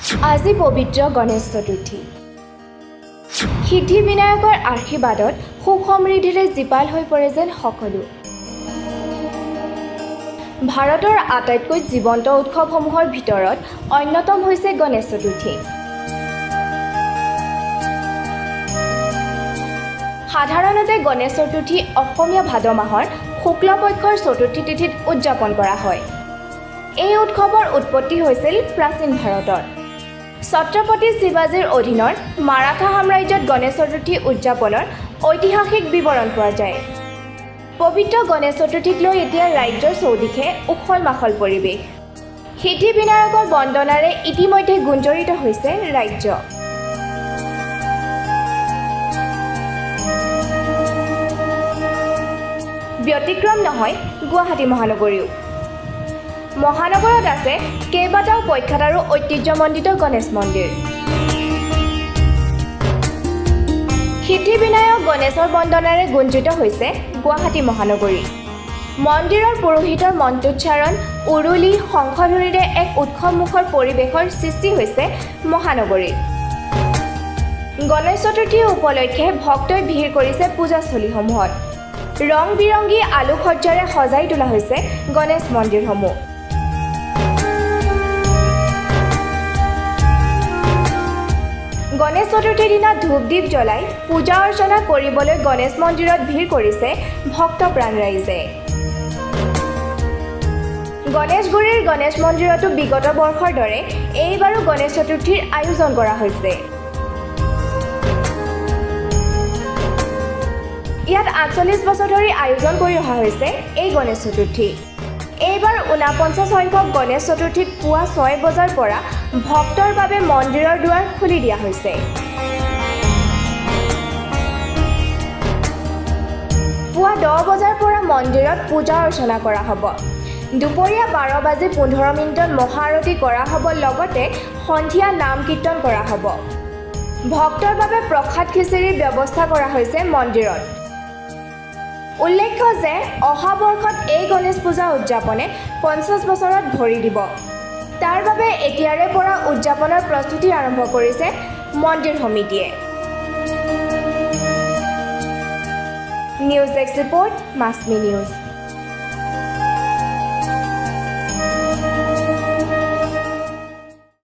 আজি পবিত্ৰ গণেশ চতুৰ্থী। সিদ্ধি বিনায়কৰ আশীৰ্বাদত সুখ সমৃদ্ধিৰে জীপাল হৈ পৰে যেন সকলো। ভাৰতৰ আটাইতকৈ জীৱন্ত উৎসৱসমূহৰ ভিতৰত অন্যতম হৈছে গণেশ চতুৰ্থী। সাধাৰণতে গণেশ চতুৰ্থী অসমীয়া ভাদ মাহৰ শুক্ল পক্ষৰ চতুৰ্থী তিথিত উদযাপন কৰা হয়। এই উৎসৱৰ উৎপত্তি হৈছিল প্ৰাচীন ভাৰতত। ছত্ৰপতি শিৱাজীৰ অধীনৰ মাৰাঠা সাম্ৰাজ্যত গণেশ চতুৰ্থী উদযাপনৰ ঐতিহাসিক বিৱৰণ পোৱা যায়। পবিত্ৰ গণেশ চতুৰ্থীক লৈ এতিয়া ৰাজ্যৰ চৌদিশে উখল মাখল পৰিৱেশ। সিদ্ধি বিনায়কৰ বন্দনাৰে ইতিমধ্যে গুঞ্জৰিত হৈছে ৰাজ্য। ব্যতিক্ৰম নহয় গুৱাহাটী মহানগৰীও। মহানগৰত আছে কেইবাটাও প্ৰখ্যাত আৰু ঐতিহ্যমণ্ডিত গণেশ মন্দিৰ। সিদ্ধি বিনায়ক গণেশৰ বন্দনাৰে গুঞ্জিত হৈছে গুৱাহাটী মহানগৰী। মন্দিৰৰ পুৰোহিতৰ মন্ত্ৰোচ্চাৰণ, উৰুলি, শংখধ্বনিৰে এক উৎসৱমুখৰ পৰিৱেশৰ সৃষ্টি হৈছে মহানগৰীত। গণেশ চতুৰ্থী উপলক্ষে ভক্তই ভিৰ কৰিছে পূজাস্থলীসমূহত। ৰং বিৰংগী আলোকসজ্জাৰে সজাই তোলা হৈছে গণেশ মন্দিৰসমূহ। গণেশ চতুৰ্থীৰ দিনা ধূপ দীপ জ্বলাই পূজা অৰ্চনা কৰিবলৈ গণেশ মন্দিৰত ভিৰ কৰিছে ভক্তপ্ৰাণ ৰাইজে। গণেশগুৰিৰ গণেশ মন্দিৰতো বিগত বৰ্ষৰ দৰে এইবাৰো গণেশ চতুৰ্থীৰ আয়োজন কৰা হৈছে। ইয়াত 48 বছৰ ধৰি আয়োজন কৰি অহা হৈছে এই গণেশ চতুৰ্থী। এইবাৰ 49 সংখ্যক গণেশ চতুৰ্থীত পুৱা 6 বজাৰ পৰা ভক্তৰ বাবে মন্দিৰৰ দুৱাৰ খুলি দিয়া হৈছে। পুৱা 10 বজাৰ পৰা মন্দিৰত পূজা অৰ্চনা কৰা হ'ব। দুপৰীয়া 12:15 মহা আৰতি কৰা হ'ব, লগতে সন্ধিয়া নাম কীৰ্তন কৰা হ'ব। ভক্তৰ বাবে প্ৰসাদ খিচিৰিৰ ব্যৱস্থা কৰা হৈছে মন্দিৰত। উল্লেখ্য যে অহা বৰ্ষত এই গণেশ পূজা উদযাপনে 50 বছৰত ভৰি দিব। তাৰ বাবে এতিয়াৰে পৰা উদযাপনৰ প্ৰস্তুতি আৰম্ভ কৰিছে মন্দিৰ সমিতিয়ে। News desk report, Masmi news.